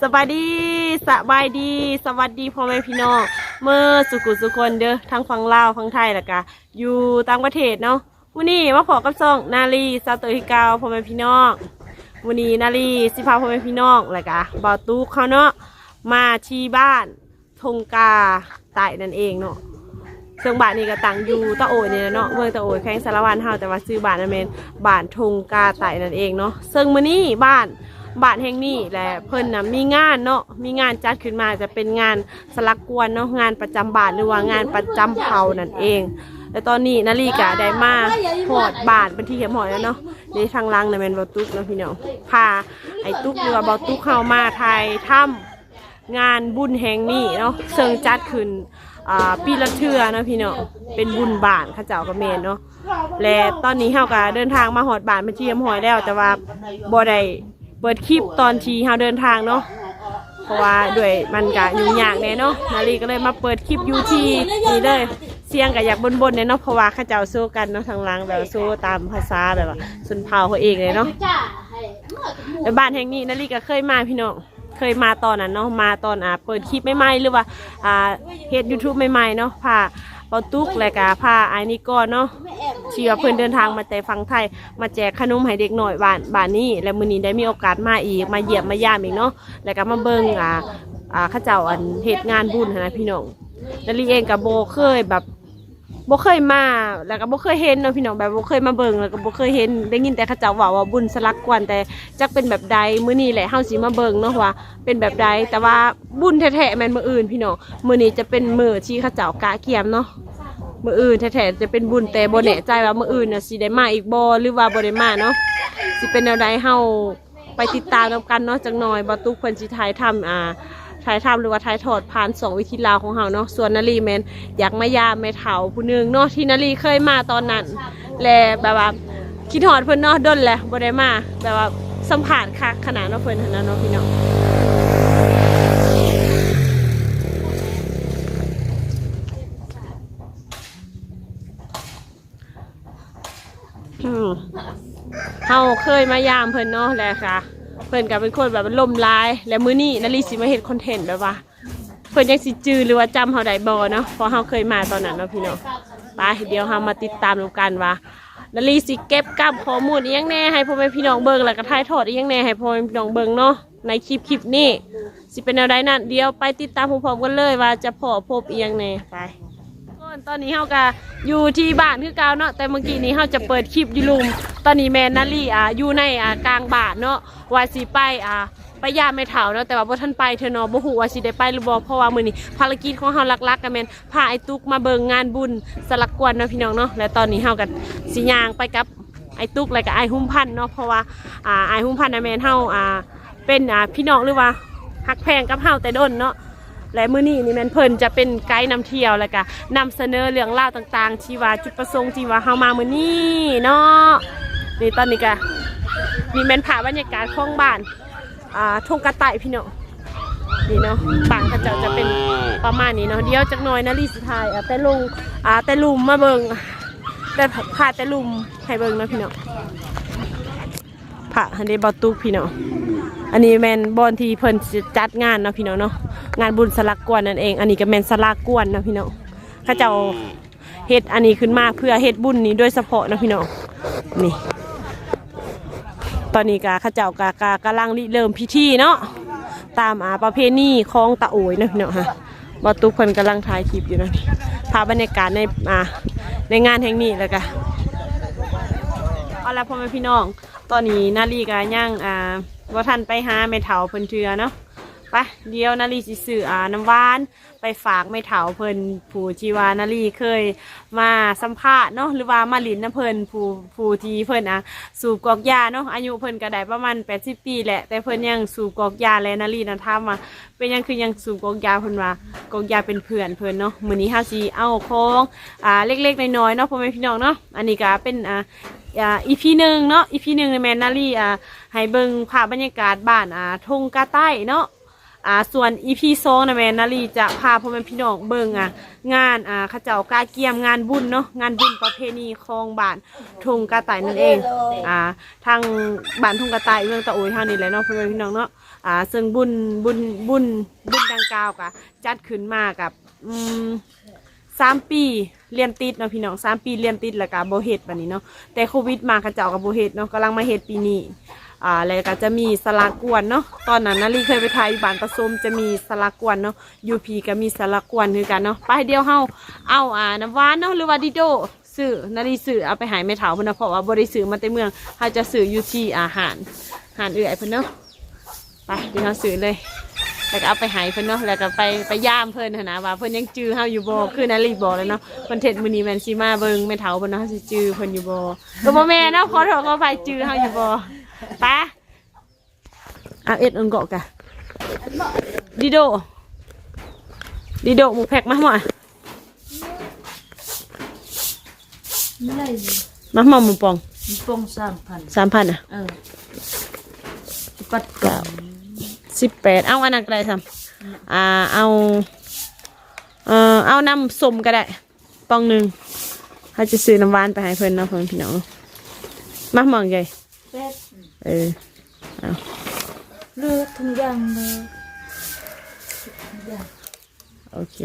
ສະບາຍດີ ສະບາຍດີ ສະຫວັດດີພໍ່ແມ່ພີ່ນ້ອງເໝິດສູ່ຜູ້ສູ່ຄົນເດີ ທັງຝັ່ງລາວ ຝັ່ງໄທ ແລ້ວກະຢູ່ຕ່າງປະເທດເນາະ. ມື້ນີ້ມາພໍ້ກັບຊ່ອງນາລີ ຊາວເຕີ ຄືເກົ່າ ພໍ່ແມ່ພີ່ນ້ອງ. ມື້ນີ້ນາລີຊິພາພໍ່ແມ່ພີ່ນ້ອງ ແລ້ວກະບ່າວຕຸກເຮົາເນາະ ມາທີ່ບ້ານ ທົ່ງກາໃຕ້ນັ້ນເອງເນາະ. ເຊິ່ງບ້ານນີ້ກໍຕັ້ງຢູ່ຕາໂອຍນີ້ແຫຼະເນາະ ເມືອງຕາໂອຍ ແຂວງສາລະວັນເຮົາ, ແຕ່ວ່າຊື່ບ້ານນັ້ນແມ່ນບ້ານທົ່ງກາໃຕ້ນັ້ນເອງເນາະ. ເຊິ່ງມື້ນີ້ບ້ານ ບ້ານແຫ່ງນີ້ແຫຼະ ເພິ່ນນະມີງານເນາະ ມີງານຈັດຂຶ້ນມາ ຈະເປັນງານສະຫຼັກກວນເນາະ ງານປະຈຳບ້ານ ຫຼືວ່າງານປະຈຳເຜົ່ານັ້ນເອງ. ແລະຕອນນີ້ນາລີກະໄດ້ມາຮອດບ້ານເປັນທີ່ຮຽບຮ້ອຍແລ້ວເນາະ. ນີ້ທາງຫຼັງນະແມ່ນບ່າວຕຸກເນາະພີ່ນ້ອງ ພາອ້າຍຕຸກ ຫຼືວ່າບ່າວຕຸກເຮົາມາຖ່າຍທຳ ງານບຸນແຫ່ງນີ້ເນາະ ເຊິ່ງຈັດຂຶ້ນ ອ່າ ປີລະເທື່ອເນາະພີ່ນ້ອງ ເປັນບຸນບ້ານເຂົາເຈົ້າກໍແມ່ນເນາະ. ແລະຕອນນີ້ເຮົາກໍເດີນທາງມາຮອດບ້ານເປັນທີ່ຮຽບຮ້ອຍແລ້ວ ແຕ່ວ່າບໍ່ໄດ້ເປີດຄລິບຕອນທີ່ເຮົາເດີນທາງເນາະ ເພາະວ່າດ້ວຍມັນກໍຫຍຸ້ງຍາກແດ່ເນາະ. ນາລີກໍເລີຍມາເປີດຄລິບຢູ່ທີ່ນີ້ເລີຍ. ສຽງກໍຢາກບົນໆແດ່ເນາະ ເພາະວ່າເຂົາເຈົ້າໂຊກັນເນາະ ທາງຫຼັງແບບໂຊຕາມພາສາແບບວ່າຊົນເຜົ່າເຂົາເອງເລີຍເນາະ. ແລະບ້ານແຫ່ງນີ້ນາລີກໍເຄີຍມາພີ່ນ້ອງ ເຄີຍມາຕອນນັ້ນເນາະ ມາຕອນ ອ່າ ເປີດຄລິບໃໝ່ໆ ຫຼືວ່າ ອ່າ ເຮັດ YouTube ໃໝ່ໆເນາະ ພາບ່າວຕຸກ ແລະກະພາອ້າຍນິກອນເນາະ ທີ່ວ່າເພິ່ນເດີນທາງມາແຕ່ຝັ່ງໄທ ມາແຈກຂະໜົມໃຫ້ເດັກນ້ອຍບ້ານ ບ້ານນີ້. ແລະມື້ນີ້ໄດ້ມີໂອກາດມາອີກ ມາຢ້ຽມມາຢາມອີກເນາະ ແລະກະມາເບິ່ງ ອ່າ ອ່າ ເຂົາເຈົ້າ ອັນ ເຮັດງານບຸນຫັ້ນນະພີ່ນ້ອງ. ນາລີເອງກະບໍ່ເຄີຍແບບ ບໍ່ເຄີຍມາ ແລ້ວກໍບໍ່ເຄີຍເຫັນເນາະພີ່ນ້ອງ ແບບບໍ່ເຄີຍມາເບິ່ງ ແລ້ວກໍບໍ່ເຄີຍເຫັນ ໄດ້ຍິນແຕ່ເຂົາເຈົ້າເວົ້າວ່າບຸນສະຫຼັກກວນ ແຕ່ຈັກເປັນແບບໃດ. ມື້ນີ້ແຫຼະເຮົາຊິມາເບິ່ງເນາະວ່າເປັນແບບໃດ ແຕ່ວ່າບຸນແທ້ໆແມ່ນມື້ອື່ນພີ່ນ້ອງ. ມື້ນີ້ຈະເປັນມື້ທີ່ເຂົາເຈົ້າກະກຽມເນາະ ມື້ອື່ນແທ້ໆຈະເປັນບຸນ ແຕ່ບໍ່ແນ່ໃຈວ່າມື້ອື່ນນະຊິໄດ້ມາອີກບໍ່ ຫຼືວ່າບໍ່ໄດ້ມາເນາະ. ຊິເປັນແນວໃດເຮົາ ໄປຕິດຕາມນຳກັນເນາະ. ຈັກໜ່ອຍບ່າວຕຸກເພິ່ນຊິຖ່າຍທຳ ອ່າ ຖ່າຍທຳ ຫຼືວ່າຖ່າຍທອດຜ່ານຊ່ອງວິຖີລາວຂອງເຮົາເນາະ. ສ່ວນນາລີແມ່ນຢາກມາຢາມແມ່ເຖົ້າຜູ້ໜຶ່ງເນາະ ທີ່ນາລີເຄີຍມາຕອນນັ້ນ ແລະແບບວ່າຄິດຮອດເພິ່ນເນາະ ດົນແລ້ວບໍ່ໄດ້ມາ ແບບວ່າສຳພາດຄັກຂະໜາດເນາະ ເພິ່ນຫັ້ນນະເນາະພີ່ນ້ອງ. ອືມ ເຮົາເຄີຍມາຢາມເພິ່ນເນາະ ແລ້ວກະເພິ່ນກະເປັນຄົນແບບອາລົມຫຼາຍ ແລະມື້ນີ້ນາລີຊິມາເຮັດຄອນເທັນແບບວ່າ ເພິ່ນຍັງຊິຈື່ ຫຼືວ່າຈຳເຮົາໄດ້ບໍ່ເນາະ ເພາະເຮົາເຄີຍມາຕອນນັ້ນເນາະພີ່ນ້ອງ. ໄປ ດຽວເຮົາມາຕິດຕາມນຳກັນວ່າ ນາລີຊິເກັບກຳຂໍ້ມູນອີ່ຫຍັງແດ່ໃຫ້ພໍ່ແມ່ພີ່ນ້ອງເບິ່ງ ແລ້ວກະຖ່າຍທອດອີ່ຫຍັງແດ່ໃຫ້ພໍ່ແມ່ພີ່ນ້ອງເບິ່ງເນາະ. ໃນຄລິບ ຄລິບນີ້ຊິເປັນແນວໃດນັ້ນ ດຽວໄປຕິດຕາມພ້ອມໆກັນເລີຍວ່າຈະພໍ້ພົບອີ່ຫຍັງແດ່. ໄປ ຕອນນີ້ເຮົາກະຢູ່ທີ່ບ້ານຄືເກົ່າເນາະ ແຕ່ເມື່ອກີ້ນີ້ເຮົາຈະເປີດຄລິບຢູ່ລຸ່ມ. ຕອນນີ້ແມ່ນນາລີ ອ່າ ຢູ່ໃນ ອ່າ ກາງບ້ານເນາະ ວ່າຊິໄປ ອ່າ ໄປຢາມແມ່ເຖົ້າເນາະ ແຕ່ວ່າບໍ່ທັນໄປເທື່ອເນາະ ບໍ່ຮູ້ວ່າຊິໄດ້ໄປຫຼືບໍ່ ເພາະວ່າມື້ນີ້ພາລະກິດຂອງເຮົາຫຼັກໆກໍແມ່ນພາອ້າຍຕຸກມາເບິ່ງງານບຸນສະຫຼັກກວນເນາະພີ່ນ້ອງເນາະ. ແລະຕອນນີ້ເຮົາກໍຊິຍ່າງໄປກັບອ້າຍຕຸກ ແລະກໍອ້າຍຫຸມພັນເນາະ ເພາະວ່າ ອ່າ ອ້າຍຫຸມພັນນະແມ່ນເຮົາ ອ່າ ເປັນ ອ່າ ພີ່ນ້ອງ ຫຼືວ່າຮັກແພງກັບເຮົາແຕ່ດົນເນາະ. ແລະມື້ນີ້ນີ້ແມ່ນເພິ່ນຈະເປັນໄກນຳທ່ຽວ ແລ້ວກະນຳສະເໜີເລື່ອງລາວຕ່າງໆ ທີ່ວ່າຈຸດປະສົງທີ່ວ່າເຮົາມາມື້ນີ້ເນາະ. ນີ້ຕອນນີ້ກະ ນີ້ແມ່ນພາບບັນຍາກາດຂອງບ້ານ ອ່າ ທົ່ງກະໄຕ້ພີ່ນ້ອງ. ນີ້ເນາະ ບ້ານເຂົາເຈົ້າຈະເປັນປະມານນີ້ເນາະ. ດຽວຈັກໜ່ອຍນາລີຊິຖ່າຍ ອ່າ ແຕ່ລົງ ອ່າ ແຕ່ລຸ່ມມາເບິ່ງ ແຕ່ພາແຕ່ລຸ່ມໃຫ້ເບິ່ງເນາະພີ່ນ້ອງ. ພະຫັ້ນເດ້ ບ່າວຕຸກພີ່ນ້ອງ. ອັນນີ້ແມ່ນບ່ອນທີ່ເພິ່ນຊິຈັດງານເນາະພີ່ນ້ອງເນາະ ງານບຸນສະຫຼັກກວນນັ້ນເອງ. ອັນນີ້ກໍແມ່ນສາລາກວນເນາະພີ່ນ້ອງ. ເຂົາເຈົ້າເຮັດອັນນີ້ຂຶ້ນມາເພື່ອເຮັດບຸນນີ້ໂດຍສະເພາະເນາະພີ່ນ້ອງ. ນີ້ ຕອນນີ້ກໍເຂົາເຈົ້າກໍ ກໍກຳລັງລິເລີ່ມພິທີເນາະ ຕາມ ອ່າ ປະເພນີຂອງຕາໂອຍເນາະພີ່ນ້ອງ. ບ່າວຕຸກເພິ່ນກຳລັງຖ່າຍຄລິບຢູ່ເນາະ. ພາບບັນຍາກາດໃນ ອ່າ ໃນງານແຫ່ງນີ້ ແລ້ວກະ ເອົາລະ ພໍ່ແມ່ພີ່ນ້ອງ ຕອນນີ້ນາລີກໍຍັງ ອ່າ ບໍ່ທັນໄປຫາແມ່ເຖົ້າເພິ່ນເທື່ອເນາະ. ໄປ ດຽວນາລີຊິຊື້ ອ່າ ນ້ຳຫວານໄປຝາກແມ່ເຖົ້າເພິ່ນ ຜູ້ທີ່ວ່ານາລີເຄີຍມາສຳພາດເນາະ ຫຼືວ່າມາຫຼິ້ນນຳເພິ່ນ ຜູ້ ຜູ້ທີ່ເພິ່ນ ອ່າ ສູບກອກຢາເນາະ. ອາຍຸເພິ່ນກໍໄດ້ປະມານແປດສິບປີແຫຼະ ແຕ່ເພິ່ນຍັງສູບກອກຢາ. ແລະນາລີນະຖາມວ່າ ເປັນຫຍັງຄືຍັງສູບກອກຢາ ເພິ່ນວ່າກອກຢາເປັນເພື່ອນເພິ່ນເນາະ. ມື້ນີ້ເຮົາຊິເອົາຂອງ ອ່າ ເລັກໆນ້ອຍໆເນາະ ພໍ່ແມ່ພີ່ນ້ອງເນາະ. ອັນນີ້ກໍເປັນ ອ່າ ອ່າ ອີພີໜຶ່ງເນາະ ອີພີໜຶ່ງນີ້ແມ່ນນາລີ ອ່າ ໃຫ້ເບິ່ງພາບບັນຍາກາດບ້ານ ອ່າ ທົ່ງກາໃຕ້ເນາະ. ອ່າ ສ່ວນອີພີສອງນະແມ່ນນາລີຈະພາພໍ່ແມ່ພີ່ນ້ອງເບິ່ງ ອ່າ ງານ ອ່າ ເຂົາເຈົ້າກະກຽມງານບຸນເນາະ ງານບຸນປະເພນີຂອງບ້ານທົ່ງກາໃຕ້ນັ້ນເອງ. ອ່າ ທາງບ້ານທົ່ງກາໃຕ້ ເມືອງຕາໂອຍເຮົານີ້ແຫຼະເນາະ ພໍ່ແມ່ພີ່ນ້ອງເນາະ. ອ່າ ເຊິ່ງບຸນ ບຸນ ບຸນ ບຸນດັ່ງກ່າວກະຈັດຂຶ້ນມາກັບ ອືມ ສາມປີລຽນຕິດເນາະພີ່ນ້ອງ ສາມປີລຽນຕິດ ແລ້ວກະບໍ່ເຮັດບາດນີ້ເນາະ. ແຕ່ໂຄວິດມາເຂົາເຈົ້າກະບໍ່ເຮັດເນາະ ກຳລັງມາເຮັດປີນີ້. ອ່າ ແລ້ວກະຈະມີສະຫຼາກກວນເນາະ ຕອນນັ້ນນາລີເຄີຍໄປຖ່າຍຢູ່ບ້ານປາສົມ ຈະມີສະຫຼາກກວນເນາະ ຢູ່ພີ້ກະມີສະຫຼາກກວນຄືກັນເນາະ. ໄປ ດຽວເຮົາເອົາ ອ່າ ນ້ຳຫວານເນາະ ຫຼືວ່າດີໂດ ຊື້ ນາລີຊື້ເອົາໄປໃຫ້ແມ່ເຖົ້າເພິ່ນເນາະ ເພາະວ່າບໍ່ໄດ້ຊື້ມາແຕ່ເມືອງ ເຮົາຈະຊື້ຢູ່ທີ່ ອ່າ ຮ້ານ ຮ້ານເອື້ອຍເພິ່ນເນາະ. ໄປ ດຽວເຮົາຊື້ເລີຍ ແລ້ວກະເອົາໄປໃຫ້ເພິ່ນເນາະ ແລ້ວກະໄປ ໄປຢາມເພິ່ນຫັ້ນນະ ວ່າເພິ່ນຍັງຈື່ເຮົາຢູ່ບໍ່ ຄືນາລີບອກແລ້ວເນາະ. ຄອນເທັນມື້ນີ້ແມ່ນຊິມາເບິ່ງແມ່ເຖົ້າເພິ່ນເນາະ ເຮົາຊິຈື່ເພິ່ນຢູ່ບໍ່. ເອີ ບໍ່ແມ່ນເນາະ ຂໍໂທດຂໍອະໄພ ຈື່ເຮົາຢູ່ບໍ່. ໄປ ເອົາເອັດອັນເກາະກະ ດີໂດ ດີໂດ ໝູແພັກມາໝໍ ມາໝໍໝູປ່ອງ ໝູປ່ອງສາມພັນ ສາມພັນນະ. ເອີ ປັດກະສິບແປດ ເອົາອັນນັ້ນກະໄດ້ຊ້ຳ ອ່າ ເອົາ ເອີ ເອົານ້ຳສົ້ມກະໄດ້ ປ່ອງໜຶ່ງ ເຮົາຈະຊື້ນ້ຳຫວານໄປໃຫ້ເພິ່ນເນາະ ພໍ່ແມ່ພີ່ນ້ອງ. ໝາກມ່ວງໃຫຍ່ ແປດ ເອີ ເອົາ ເລືອກທຸກຢ່າງເລີຍ ທຸກຢ່າງ ໂອເຄ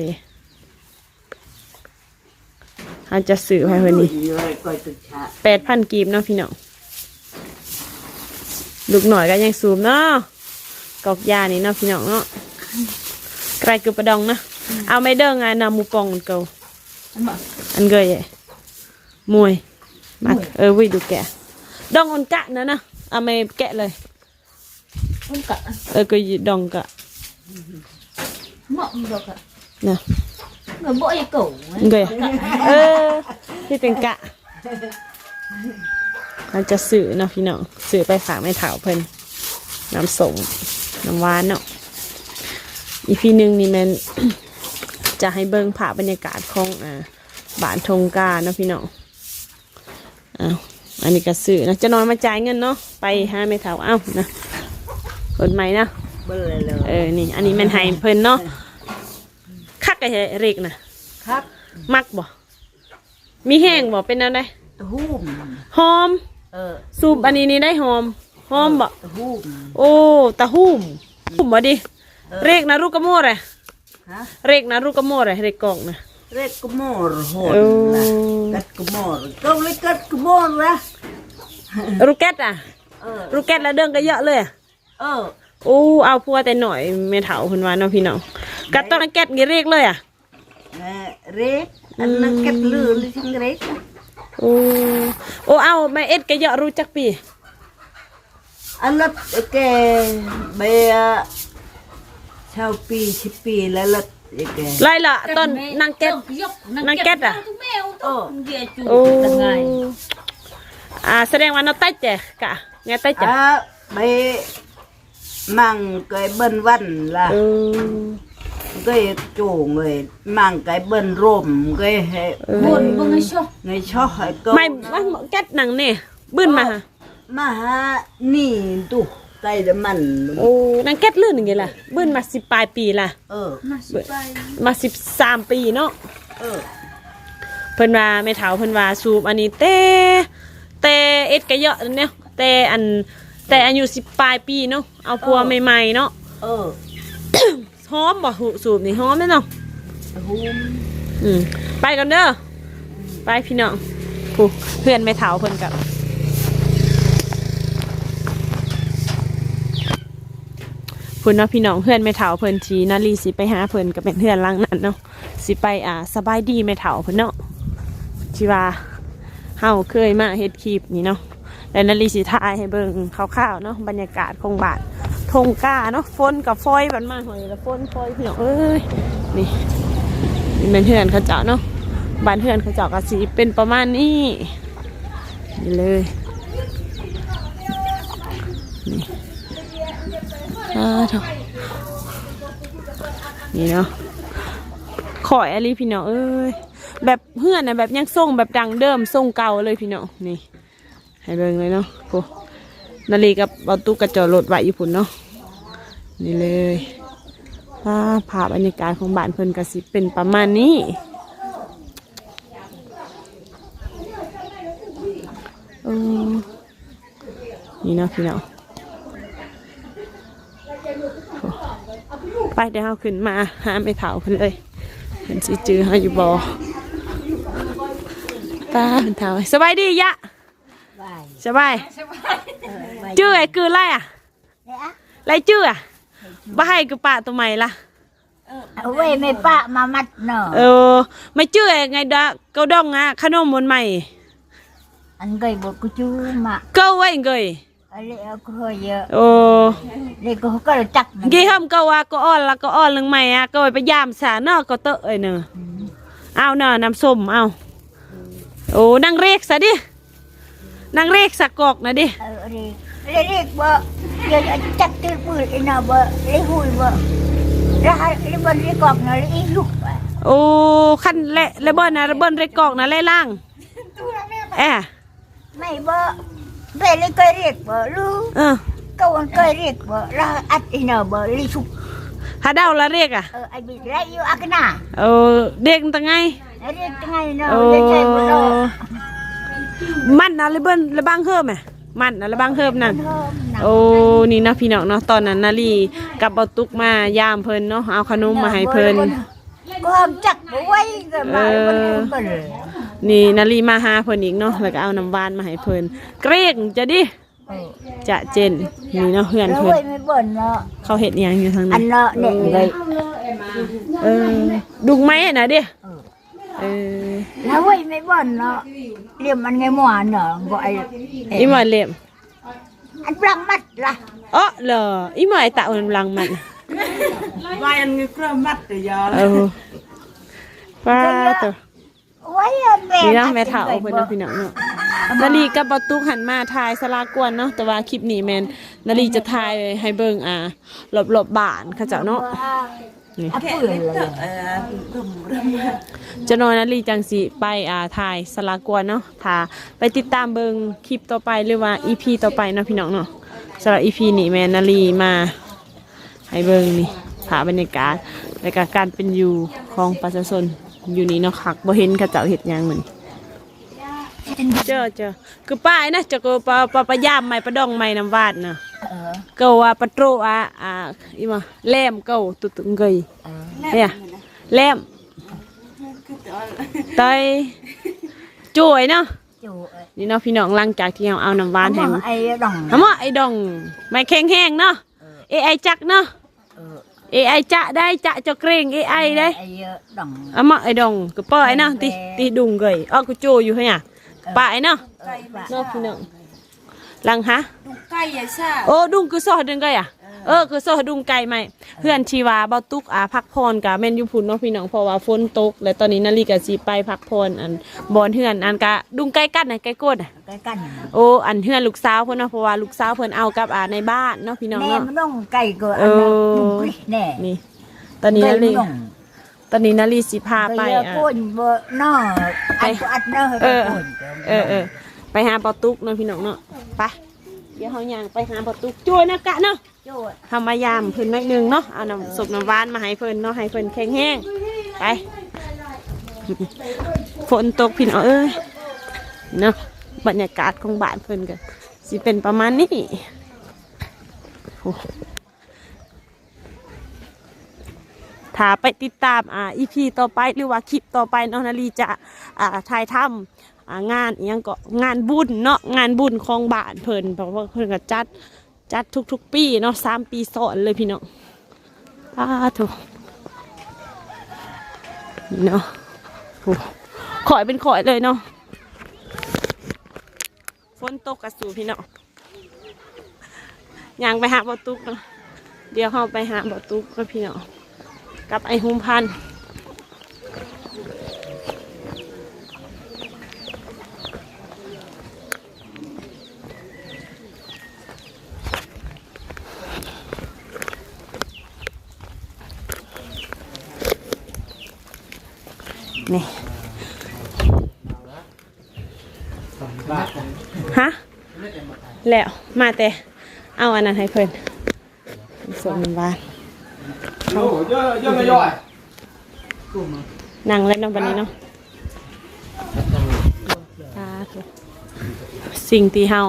ເຮົາຈະຊື້ໃຫ້ເພິ່ນນີ້ ແປດພັນກີບເນາະພີ່ນ້ອງ. ລູກນ້ອຍກະຍັງສູບເນາະ ກອກຢານີ້ເນາະພີ່ນ້ອງເນາະ. ກະໄດ້ຄືປາດອງນະ ເອົາໄມ້ເດີງ ອັນນຳໝູປ່ອງອັນເກົ່າ ອັນເກີຍ ມວຍ ມາ ເອີ ວິ ດູແກະ ດອງອັນກະນັ້ນນະ ເອົາໄມ້ແກະເລີຍ ດອງກະ ເອີ ກະດອງກະ ເໝາະດອງກະນະ ເອີ ເອີ ທີ່ເປັນກະ ເຮົາຈະຊື້ເນາະພີ່ນ້ອງ ຊື້ໄປຝາກແມ່ເຖົ້າເພິ່ນ ນ້ຳສົ້ມ ນ້ຳຫວານເນາະ. ອີພີໜຶ່ງນີ້ແມ່ນ ຈະໃຫ້ເບິ່ງພາບບັນຍາກາດຂອງ ອ່າ ບ້ານທົ່ງກາເນາະພີ່ນ້ອງ. ອ້າວ ອັນນີ້ກະຊື້ນະ ຈະໜ້ອຍມາຈ່າຍເງິນເນາະ ໄປຫາແມ່ເຖົ້າ ເອົານະ ເປີດໃໝ່ນະ ເບິ່ງເລີຍ ເອີ ນີ້ ອັນນີ້ແມ່ນໃຫ້ເພິ່ນເນາະ. ຄັກກະເລັກນະ ຄັກ ມັກບໍ່ ມີແຮງບໍ່ ເປັນແນວໃດ ຕະຫູມ ຫອມ ເອີ ສູບອັນນີ້ນີ້ໄດ້ຫອມ ຫອມບໍ່ ຕະຫູມ ໂອ້ ຕະຫູມ ຫູມບໍ່ດີ ເອີ ເລັກນະ ລູກກະໂມເດ ຮະ ເລັກນະ ລູກກະໂມເດ ເລັກກອງນະ ເລັກກະໂມໂຫດ ເອີ ນະ ກັດກະໂມ ເກົາເລັກກັດກະໂມລະ ລູກແກັດອະ ເອີ ລູກແກັດລະເດີງກະເຍາະເລີຍ ເອີ ໂອ້ ເອົາຜົວແຕ່ນ້ອຍແມ່ເຖົ້າເພິ່ນວ່າເນາະພີ່ນ້ອງ ກະຕ້ອງແກັດນີ້ເລັກເລີຍອະ ເລັກ ອັນນັ້ນແກັດລື ຫຼືຊິງເລັກ ໂອ້ ໂອ້ ເອົາ ແມ່ເອັດກະເຍາະ ຮູ້ຈັກປີ ອັນລະແກ່ເບຍຊາວປີ ສິບປີ ແລ້ວລະແກ່ ໄລ່ລະ ຕອນນາງແກັດ ນາງແກັດອະ ໂອ້ ອ່າ ສະແດງວ່າເນາະ ໄຕ້ແຈກະ ແງໄຕ້ແຈ ອ່າ ໄປມັງໄກເບິ່ນວັນລະ ເອີ ໄກໂຈງເລີຍ ມັງໄກເບິ່ນລົມ ໄກໃຫ້ ເອີ ເບິ່ງໃຫ້ຊອກ ໃຫ້ຊອກໃຫ້ເກົາ ໄມ້ ໄມ້ແກັດໜັງນີ້ ບືນມາຫາ ມາຫານີ້ຕຸ ໄກລະມັນ ໂອ້ ນາງແກັດລື່ນນີ້ລະ ບືນມາສິບປາຍປີລະ ເອີ ມາສິບປາຍ ມາສິບສາມປີເນາະ ເອີ ເພິ່ນວ່າ ແມ່ເຖົ້າເພິ່ນວ່າສູບອັນນີ້ແຕ່ ແຕ່ເອັດກະເຍາະແນວ ແຕ່ອັນ ແຕ່ອາຍຸສິບປາຍປີເນາະ ເອົາຜົວໃໝ່ໆເນາະ ເອີ ຫອມບໍ່ ຫູ ສູບນີ້ຫອມເດ້ເນາະ ຫອມ ອືມ ໄປກ່ອນເດີ ໄປພີ່ນ້ອງ ຜູ້ ເຮືອນແມ່ເຖົ້າເພິ່ນກະ ພຸ້ນເນາະພີ່ນ້ອງ ເຮືອນແມ່ເຖົ້າເພິ່ນທີ່ນາລີຊິໄປຫາເພິ່ນກະແມ່ນເຮືອນຫຼັງນັ້ນເນາະ ຊິໄປ ອ່າ ສະບາຍດີແມ່ເຖົ້າເພິ່ນເນາະ ທີ່ວ່າເຮົາເຄີຍມາເຮັດຄລິບນີ້ເນາະ ແລະນາລີຊິຖ່າຍໃຫ້ເບິ່ງຄ່າວໆເນາະ ບັນຍາກາດຂອງບ້ານທົ່ງກາເນາະ ຝົນກະຟອຍ ບັດມາຮອດນີ້ລະຝົນຟອຍ ພີ່ນ້ອງເອີຍ ນີ້ ນີ້ແມ່ນເຮືອນເຂົາເຈົ້າເນາະ ບ້ານເຮືອນເຂົາເຈົ້າກະຊິເປັນປະມານນີ້ ນີ້ເລີຍ ນີ້ ອ່າ ນີ້ເນາະ ຂ້ອຍອີ່ຫຼີພີ່ນ້ອງເອີຍ ແບບເຮືອນນະ ແບບຍັງຊົງແບບດັ້ງເດີມ ຊົງເກົ່າເລີຍພີ່ນ້ອງ ນີ້ ໃຫ້ເບິ່ງເລີຍເນາະ ໂອ້ ນາລີກັບເບົາຕຸກກະຈອດລົດໄວ້ຢູ່ພຸ້ນເນາະ ນີ້ເລີຍ ອ່າ ພາບບັນຍາກາດຂອງບ້ານເພິ່ນກະຊິເປັນປະມານນີ້ ເອີ ນີ້ເນາະພີ່ນ້ອງ ໄປ ດຽວເຮົາຂຶ້ນມາຫາແມ່ເຖົ້າເພິ່ນເລີຍ ເພິ່ນຊິຈື່ເຮົາຢູ່ບໍ່? ປ້າເພິ່ນເຖົ້າ. ສະບາຍດີຍະ. ສະບາຍ. ຈື່ໄອ້ກືໄລ່ອະ? ໄລ່ຈື່ອະ? ບໍ່ໃຫ້ຄືປ້າໂຕໃໝ່ລະ. ເອົາໄວ້ແມ່ປ້າມາມັດເນາະ. ເອີ ມາຈື່ໄອ້ໄງດະ ເກົາດອງອະ ຂະໜົມມັນໃໝ່ ອັນເກີຍບໍ່ກູຈື່ມາ ເກົາໄວ້ເກີຍ. ໂອ້ ເລກກໍກໍຈັກ ເກເຮີ້ມກໍວ່າກໍອ່ອນລະ ກໍອ່ອນເລື່ອງໃໝ່ອະ ກໍໄປຢາມສາເນາະ ກໍເຕີເອີຍເນາະ. ເອົາເນາະ ນ້ຳສົ້ມ ເອົາ. ໂອ້ ນາງເລກສະດິ ນາງເລກສະກອກນະດິ. ເອີ ເລກ ເລກບໍ່ ດຽວຈັກຕື່ນປືນອີນະບໍ່ ເລກຫຸຍບໍ່ ລະເລກບໍ່ ເລກກອກນະ ເລກອີກ. ໂອ້ ຄັນແລະ ແລະບໍ່ນະ ແລະບໍ່ເລກກອກນະ ແລະລ້າງ ແອ ໄມ່ບໍ່ ເບເລເຄີຍເຮັດບໍ່ລູກ? ເອີ ເຂົາເຄີຍເຮັດບໍ່? ລະອັດອີນະບໍ່ ລີສຸກ ຫາດາວລະເຮັດອະ. ເອີ ໄອບິດລະຢູ່ອັກນາ. ເອີ ເຮັດຈັ່ງໃດ? ເຮັດຈັ່ງໃດເນາະ? ເຮັດໃສ່ບໍ່ລອ ມັນນະ ລະເບິ່ນລະບັງເຮີບແມ ມັນນະ ລະບັງເຮີບນັ້ນ. ໂອ້ ນີ້ເນາະ ພີ່ນ້ອງເນາະ ຕອນນັ້ນນາລີກັບເບົາຕຸກມາຢາມເພິ່ນເນາະ ເອົາຂະໜົມມາໃຫ້ເພິ່ນ. ກໍຈັກບໍ່ໄຫວກໍມາເບິ່ງເພິ່ນ. ນີ້ນາລີມາຫາເພິ່ນອີກເນາະ ແລ້ວກໍເອົານ້ຳຫວານມາໃຫ້ເພິ່ນ ເກຣງຈະດິ. ເອີ ຈະເຈັນ ນີ້ເນາະ ເຮືອນເພິ່ນ ເຂົາເຮັດຫຍັງຢູ່ທາງນັ້ນ? ອັນເນາະ ເອີ ດຸງໄມ້ນະເດ້. ເອີ ລະເວີຍ ໄມ້ບ່ອນເນາະ ລຽມອັນໄງໝວນເນາະ ບໍ່ໄອ ອີໝວຍລຽມ ອັນບລັງມັດລະ ເອາະ ລະ ອີໝວຍຕະອັນບລັງມັດ ວາຍອັນງືອເກືອມັດເດຍ ເອີ ປາໂຕ ໂອ້ຍ ແມ່ ນີ້ເນາະ ແມ່ເຖົ້າເພິ່ນເນາະ ພີ່ນ້ອງເນາະ ນາລີກັບເບົາຕຸກຫັ້ນມາຖ່າຍສາລາກວນເນາະ ແຕ່ວ່າຄລິບນີ້ແມ່ນນາລີຈະຖ່າຍໃຫ້ເບິ່ງ ອ່າ ລອບໆ ບ້ານເຂົາເຈົ້າເນາະ. ນີ້ ຈັກໜ່ອຍນາລີຈັ່ງຊິໄປ ອ່າ ຖ່າຍສາລາກວນເນາະ ຖ້າໄປຕິດຕາມເບິ່ງຄລິບຕໍ່ໄປ ຫຼືວ່າອີພີຕໍ່ໄປເນາະ ພີ່ນ້ອງເນາະ. ສຳລັບອີພີນີ້ແມ່ນນາລີມາໃຫ້ເບິ່ງນີ້ ພາບບັນຍາກາດ ແລະກະການເປັນຢູ່ຂອງປະຊາຊົນຢູ່ນີ້ເນາະ ຄັກ ບໍ່ເຫັນເຂົາເຈົ້າເຮັດຫຍັງມື້ນີ້ ເຈົ້າ ເຈົ້າ ຄືປ້າໄອ້ນະ ເຈົ້າກໍປະ ປະ ປະຢາມໄມ້ ປະດອງໄມ້ນ້ຳຫວານນະ ເອີ ກໍວ່າປະໂຕອະ ອາ ອີໝໍ ແຫຼມເກົາຕຸຕຸເກີຍ ເອີ ເອີຍ ແຫຼມ ຕອຍ ໂຈ້ຍເນາະ ໂຈ້ຍ ນີ້ເນາະ ພີ່ນ້ອງ ຫຼັງຈາກທີ່ເຮົາເອົານ້ຳຫວານໃຫ້ ເອົາໝໍ ໄອ້ດອງ ເອົາໝໍ ໄອ້ດອງ ໄມ້ແຂງແຮງເນາະ ເອີ ເອໄອຈັກເນາະ ເອີ ເອໄອຈະໄດ້ ຈະ ຈະເກຣງ ເອໄອໄດ້ ເອີ ດອງ ອະມະ ໄອ້ດອງ ກະປ້ອຍເນາະ ຕິ ຕິດຸງເກີຍ ອອກກະໂຈຢູ່ຫັ້ນຫຍັງ ເອີ ປາຍເນາະ ເອີ ເນາະ ພີ່ນ້ອງ ຫຼັງຫາ ດຸງໄກ່ ໂອ້ ດຸງຄືຊອກດຸງໄກ່ອະ ເອີ ເອີ ຄືຊອກດຸງໄກ່ໃໝ່ ເຮືອນທີ່ວ່າເບົາຕຸກ ອາ ພັກຜ່ອນກະແມ່ນຢູ່ພຸ້ນເນາະ ພີ່ນ້ອງ ເພາະວ່າຝົນຕົກ ແລະຕອນນີ້ນາລີກະຊິໄປພັກຜ່ອນ ອັນ ບ່ອນເຮືອນ ອັນກະດຸງໄກ່ກັນນະ ໄກ່ກົດ ໃກ້ກັນ ໂອ້ ອັນເຮືອນລູກສາວເພິ່ນເນາະ ເພາະວ່າລູກສາວເພິ່ນເອົາກັບ ອາ ໃນບ້ານເນາະ ພີ່ນ້ອງເນາະ ແມ່ມັນນ້ອງໄກ່ກໍ ເອີ ອັນນັ້ນ ນີ້ ຕອນນີ້ນາລີ ຕອນນີ້ນາລີຊິພາໄປ ອັນ ເອີ ເອີ ໄປຫາເບົາຕຸກເນາະ ພີ່ນ້ອງເນາະ ໄປ ດຽວເຮົາຍ່າງໄປຫາເບົາຕຸກ ໂຈ້ຍນະກະເນາະ ໂຈ້ຍ ເຮົາມາຢາມເພິ່ນໜ້ອຍໜຶ່ງເນາະ ເອົານ້ຳ ເອີ ສົບນ້ຳຫວານມາໃຫ້ເພິ່ນເນາະ ໃຫ້ເພິ່ນແຂງແຮງ ໄປ ຝົນຕົກພີ່ນ້ອງເອີຍ ເນາະ ບັນຍາກາດຂອງບ້ານເພິ່ນກໍຊິເປັນປະມານນີ້ ໂອ້ ຖ້າໄປຕິດຕາມ ອາ ອີພີຕໍ່ໄປ ຫຼືວ່າຄລິບຕໍ່ໄປເນາະ ນາລີຈະ ອາ ຖ່າຍທຳ ອາ ງານອີ່ຫຍັງເກາະ ງານບຸນເນາະ ງານບຸນຂອງບ້ານເພິ່ນ ເພາະວ່າເພິ່ນກໍຈັດ ຈັດທຸກໆປີເນາະ ສາມປີຊ້ອນເລີຍພີ່ນ້ອງ ປາໂທ້ ນີ້ເນາະ ໂອ້ ຂ້ອຍເປັນຂ້ອຍເລີຍເນາະ ຝົນຕົກກະສູ້ພີ່ນ້ອງ ຍ່າງໄປຫາເບົາຕຸກເນາະ ດຽວເຮົາໄປຫາເບົາຕຸກກັບພີ່ນ້ອງ ກັບໄອ້ຫຸມພັນ ນີ້ ຮະ ແລ້ວມາແຕ່ເອົາອັນນັ້ນໃຫ້ເພິ່ນ ສົມຫວານ ນັ່ງແລ້ວເນາະ ບັດນີ້ເນາະ ສາທຸ ສິ່ງທີ່ເຮົາ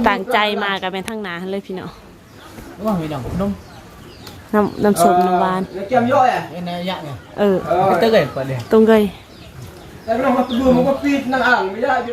ຕັ້ງໃຈມາກໍແມ່ນທາງໜ້າຫັ້ນເລີຍພີ່ນ້ອງ ວ່າມີນ້ຳນົມ ນ້ຳ ນ້ຳສົ້ມ ນ້ຳຫວານ Ê, nó dặm dõi à? Ê, nó dặm à? ເອີ Ờ. Cái tức ấy, phải đi. Tông gầy. Tại vì nó hấp bùa mà có pít năng ảng mới dạy.